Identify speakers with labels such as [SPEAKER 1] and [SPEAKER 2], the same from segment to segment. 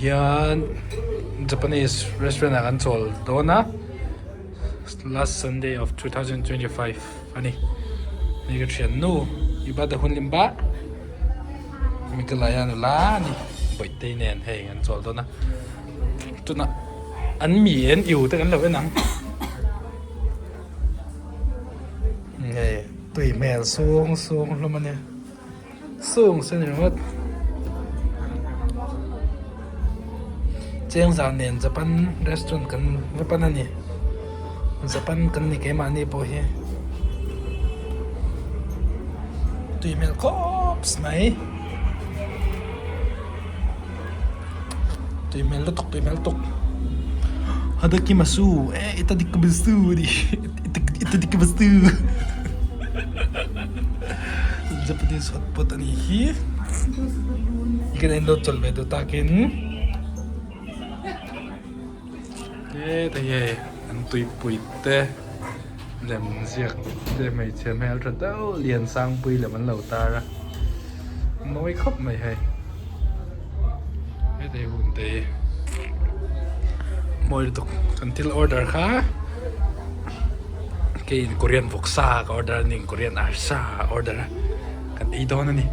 [SPEAKER 1] hian Japanese restaurant ah kan chawl dawn a last Sunday of 2025 a ni hei ka thian nu i birthday hun lim ba Meghalaya nula a ni Bawihtei nen hei an chawl dawn a tunah an mi en iu te kan lo en ang hei tui hmel sung sung hlawm a nia. Sung sen ringawt. Chengzah nen Japan restaurant kan va pan a ni. Japan kan ni keimahni pawh hi. Tui hmel khawps mai. Tui hmel lutuk tui hmel lutuk. Hadakimasu eh itadikamasu itadikamasu Japanese hot pot a nih hi. Kan en lo chawlh ve duh takin heta hi hei an tuipui te lem ziak te hmeichhe hmel tha deuh Liansangpui lem an lo tar a mawi khawp mai hei heta hi hun te hi mawi lutuk kan thil order kha keiin Korean vawksa ka order a ni Korean arsa a order a kan ei dawn a ni.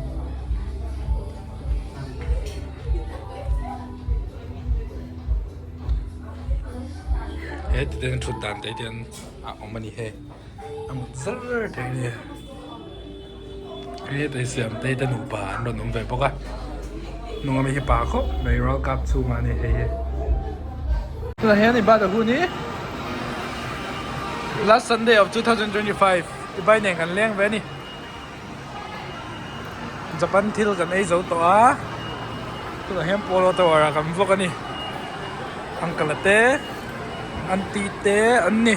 [SPEAKER 1] He ti ten thut dan te hian a awm a ni hei a mut zar thei a ni heta hi siam te te nupa an rawn awm ve bawk a hnung ami hi pa khawp mai world cup chhungah a ni hei hi tunah hian i bat a hun hi last sunday of 2025 i bai nen kan leng ve a ni. Japan thil kan ei zo tawh a tunah hian polo tower ah kan vlog a ni uncle a te aunty te an ni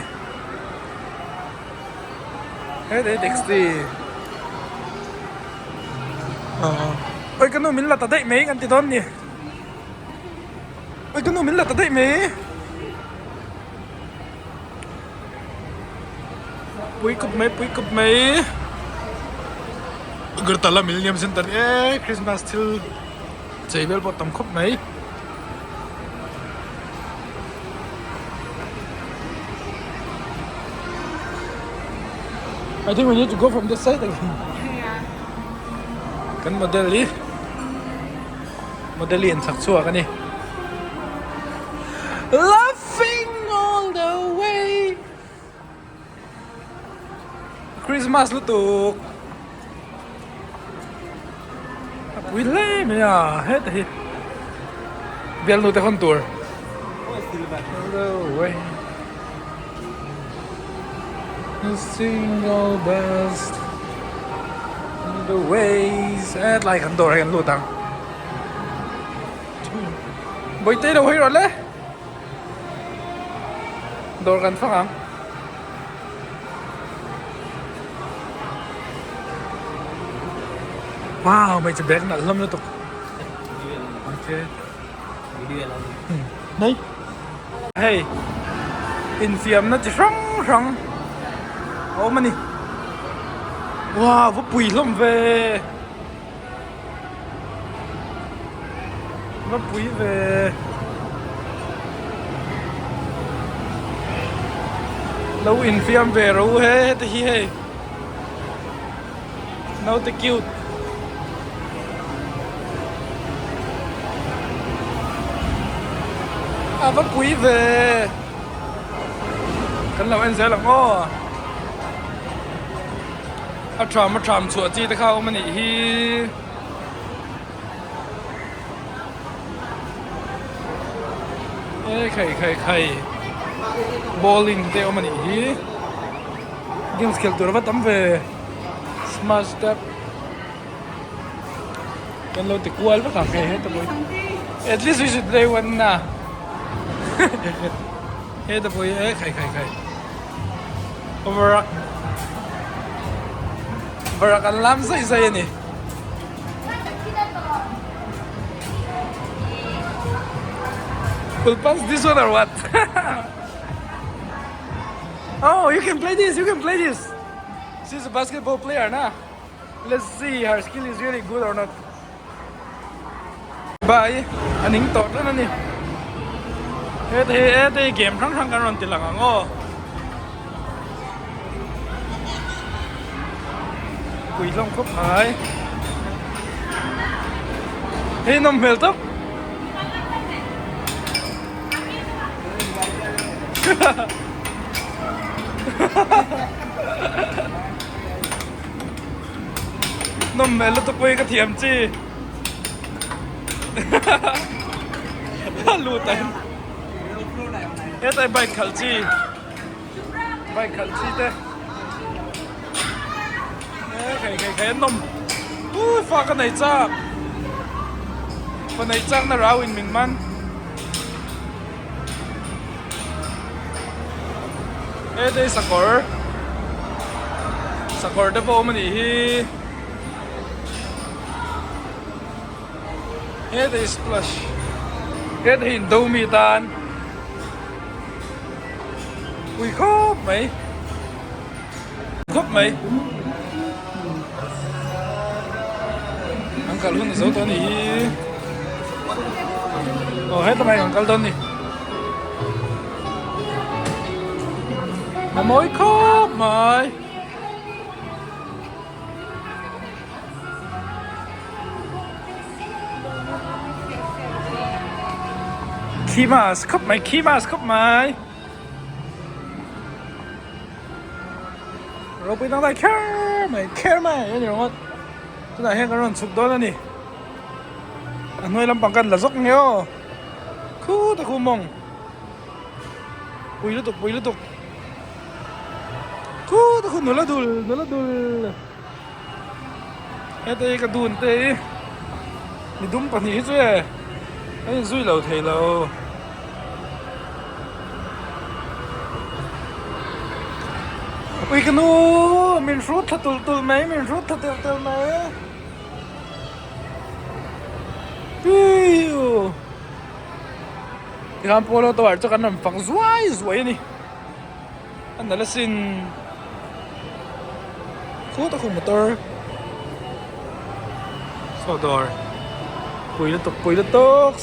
[SPEAKER 1] heta hi taxi oi ka nu min la ta daih mai kan ti dawn ni oi ka nu min la ta daih mai. Pui kawp mai pui kawp mai Agartala Millennium Center e Christmas thil chei vel pawh tam khawp mai. I think we need to go from this side again.
[SPEAKER 2] Yeah.
[SPEAKER 1] Kan model hi model hi an chak chhuak a ni. Laughing all the way Christmas lutuk a pui hle mai a heta hi bialnu te hawn tur all the way The single best the ways hetlai kan dawr hi kan lut ang. Bawihte lo hawi rawh le dawr kan fang ang wow hmeichhe bag nalh hlawm lutuk okay nei hei infiamna chi hrang hrang a awm a ni wow va pui hlawm ve. Va pui ve. Lo infiam ve ro he heti hi hei. Naute cute. A va pui ve. Kan lo en zel ang aw. A tham a tham chhuah chi te kha a awm a nih hi. E khai khai khai bowling te a awm a nih hi. Games khelh tur a va tam ve smart step kan lo ti kual vek ang hei heta pawh hi at least we should play one na heta pawh hi e khai khai khai. Varak Varak an lam zai zai a ni. Will pass this one or what? oh, you can play this, you can play this. She's a basketball player, na? Let's see her skill is really good or not. Bye a ning tawh tlat a ni. Heta hi heta hi game hrang hrang kan rawn ti lang ang aw. Pui hlawm khawp mai. Hei nawm hmel tawp. Nawm hmel lutuk pawh hi ka thiam chi. Lut ang. Hetlai bike khalh chi. Bike khalh chi te. Khei khei khei an nawm. Ui fa ka nei chak. Fa nei chak na rau in min man. Hetlai sakawr. Sakawr te pawh awm a nih hi. Heta hi splash heta hi indomi tan pui khawp mai khawp mai an kal hun a zo tawh a nih hi aw heta mai an kal dawn a ni a mawi khawp mai. Khimas khawp mai khimas khawp mai ropui dang dai kher mai kher mai a ni ringawt tunah hian kan rawn chhuk dawn a ni a hnuai lampang kan la zawk nge aw khu ta khu mawng pui lutuk pui lutuk khu ta khu nula dul nula dul. Heta hi ka dun te hi midum pahnih hi chu e a inzui lo thei lo. Ui ka nu min hrut thla tul tul mai min hrut thla tul tul mai Piu Tikhan polo tower chu kan rawn fak zuai zuai a ni. A nalh asin khut a khu motor saw dawr pui lutuk pui lutuk.